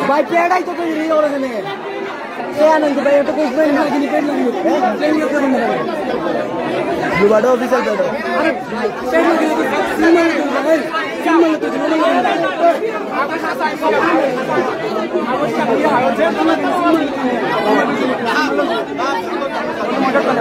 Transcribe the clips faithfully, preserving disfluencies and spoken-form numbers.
ভাই, প্যাডাই তো তৈরি হয়ে ওরা জানে। এ আনন্দ ভাই, এটা বুঝবেন না, কিন্তু প্যাড লাগিয়ে। হ্যাঁ? প্যাড লাগিয়ে দেবেন না। দুবারটা অফিসিয়াল প্যাড। আরে ভাই, প্যাড লাগিয়ে দেবেন। সিনেমা তো ভাই, সিনেমা তো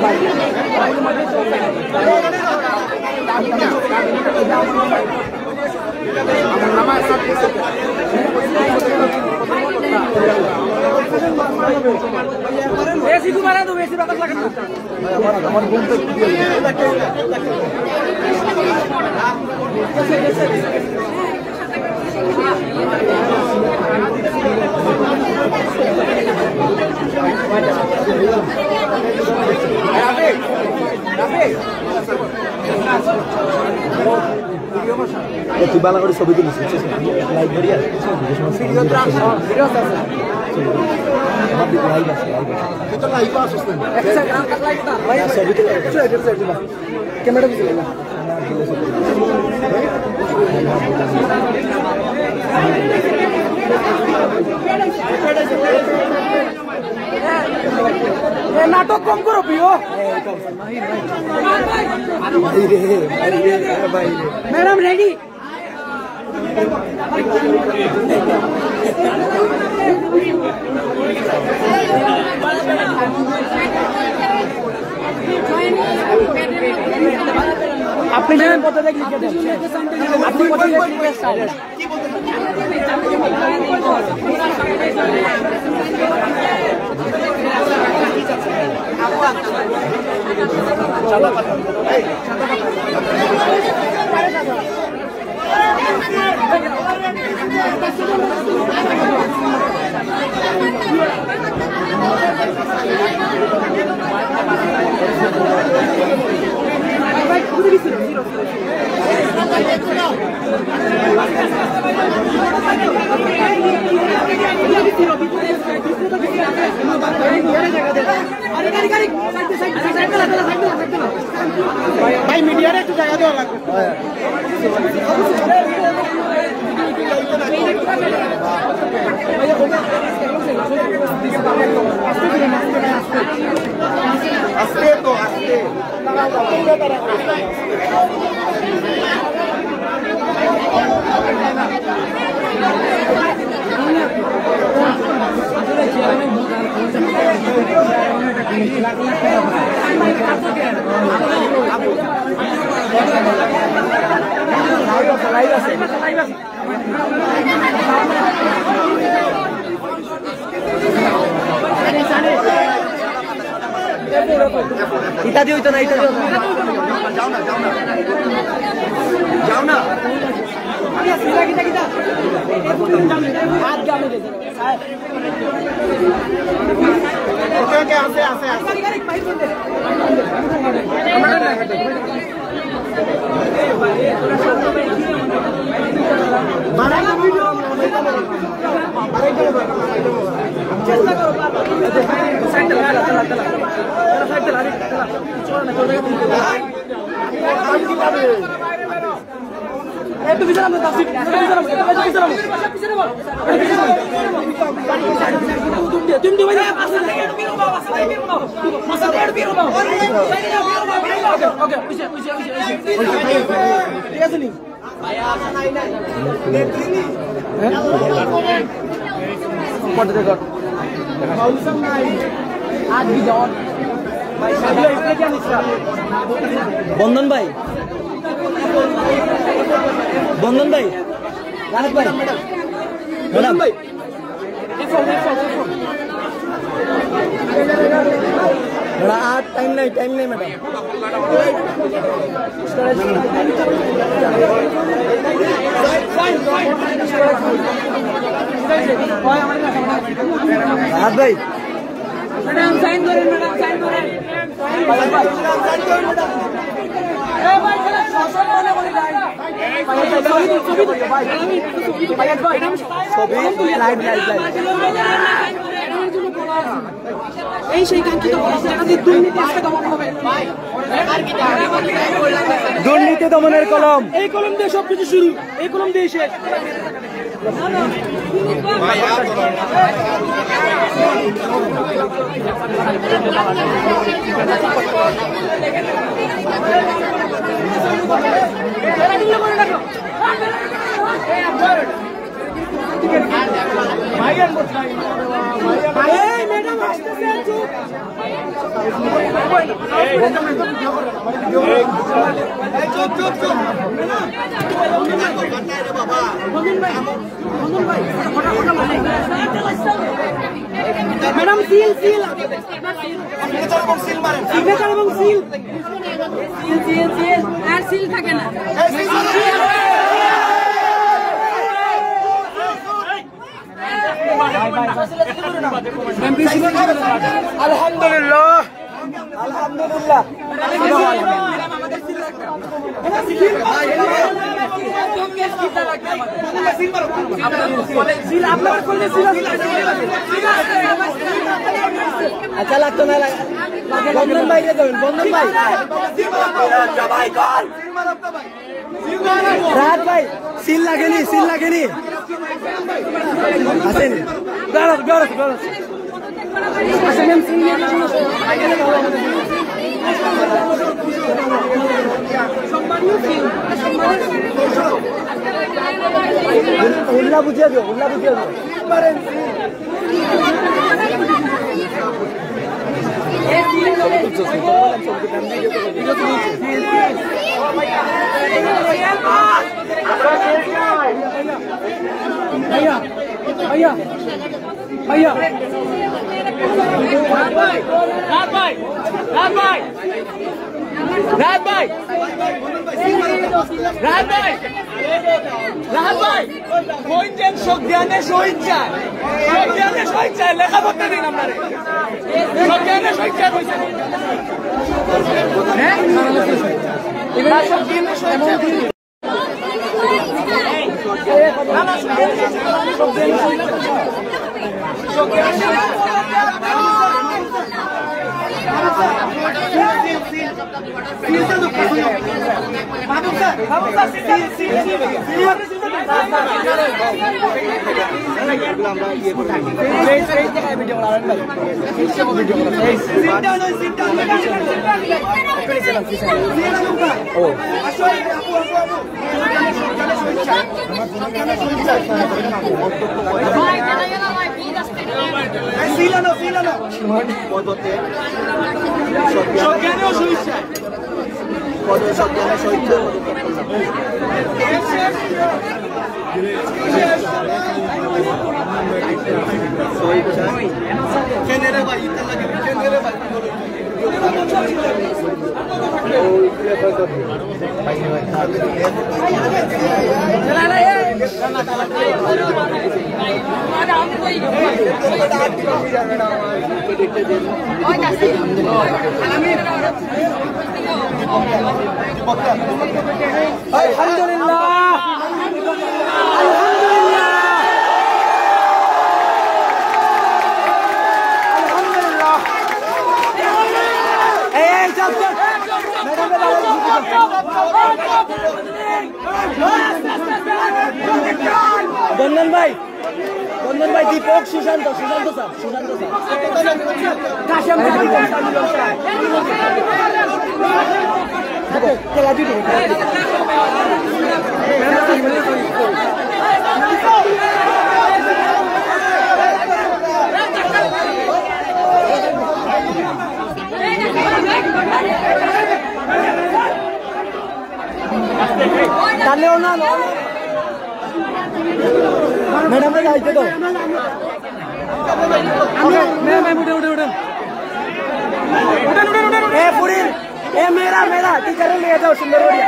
ভাই। এসি তো বাড়াই দেবো, এসি বাতাস লাগে না। এ, তুই ভালো করে ছবি তুলিস, বুঝছিস? লাইভ করি আর। ভিডিও তো আছে, ভিডিও আছে। আমার লাইভ আছে, লাইভ আছে। তুই তো লাইভে আসিস না। এক সেকেন্ড, লাইভ না, লাইভ। ছবি তুলে। একটু এদিকে, এদিকে। ক্যামেরা পিছনে না। এ, নাটক কম করো, প্রিয়। বাইরে, বাইরে, বাইরে। Madam, ready? আপনি যদি পদত্যাগ লিখে দেন, আপনি পদত্যাগ লিখে দেন। ভাই, মিডিয়ারে একটু জায়গা দেওয়া লাগবে। আস্তে তো, আস্তে। ইতা দি অইতো না, ইতা দি অইতো না। যাও না, যাও না। যাও না। ওকে, ওকে, আছে, আছে, আছে। ঠিক আছে নি? বন্ধন ভাই, বন্ধন ভাই, রাহাত ভাই, ম্যাডাম। ম্যাডাম, আর টাইম নাই, টাইম নাই, ম্যাডাম। রাহাত ভাই, ম্যাডাম, সাইন করেন, ম্যাডাম, সাইন করেন। ছবি, লাইভ, লাইভ, লাইভ। এই সেই কাঙ্ক্ষিত কলম, যেটাতে দুর্নীতি আজকে দমন হবে। দুর্নীতি দমনের কলম। এই কলম দিয়ে সবকিছু শুরু, এই কলম দিয়ে শেষ। এই ম্যাডাম আসতেছে, চুপ। Madam, seal, seal. সিগনেচার এবং সিল মারেন। সিগনেচার এবং সিল। Seal, seal, seal. আর সিল থাকে না। আলহামদুলিল্লাহ, আলহামদুলিল্লাহ। আচ্ছা, লাগতো না, লাগ-, বন্ধন ভাই, রে দেবেন, বন্ধন ভাই। রাহাত ভাই, সিল লাগেনি, সিল লাগেনি। আসেনি। বেরো, বেরো, বেরো। উল্লা বুঝিয়ে দিও, উল্লা বুঝিয়ে দিও। ভাইয়া, ভাইয়া। রাহাত ভাই, রাহাত ভাই, রাহাত ভাই, রাহাত ভাই, রাহাত ভাই। কইছেন সজ্ঞানে স্বেচ্ছায়, সজ্ঞানে স্বেচ্ছায় লেখাপড়া দিন আপনারে, সজ্ঞানে স্বেচ্ছায় কইছেন। হ্যাঁ? না, সজ্ঞানে স্বেচ্ছায়। আলহামদুলিল্লাহ। আলহামদুলিল্লাহ। আলহামদুলিল্লাহ। এই, এই, চুপ, চুপ। ম্যাডাম, ম্যাডাম, বন্ধন ভাই, বন্ধন ভাই, দীপক, সুশান্ত, সুশান্ত স্যার, সুশান্ত স্যার। কাশেম স্যার, তাহলে ও না, না, না। ম্যাডামরে যাইতে দাও। ম্যাম, ম্যাম, উঠে, উঠে, উঠে। এ, ফুরিন, এ, মেয়েরা, মেয়েরা, টিচারে নিয়ে যাও সুন্দর করে।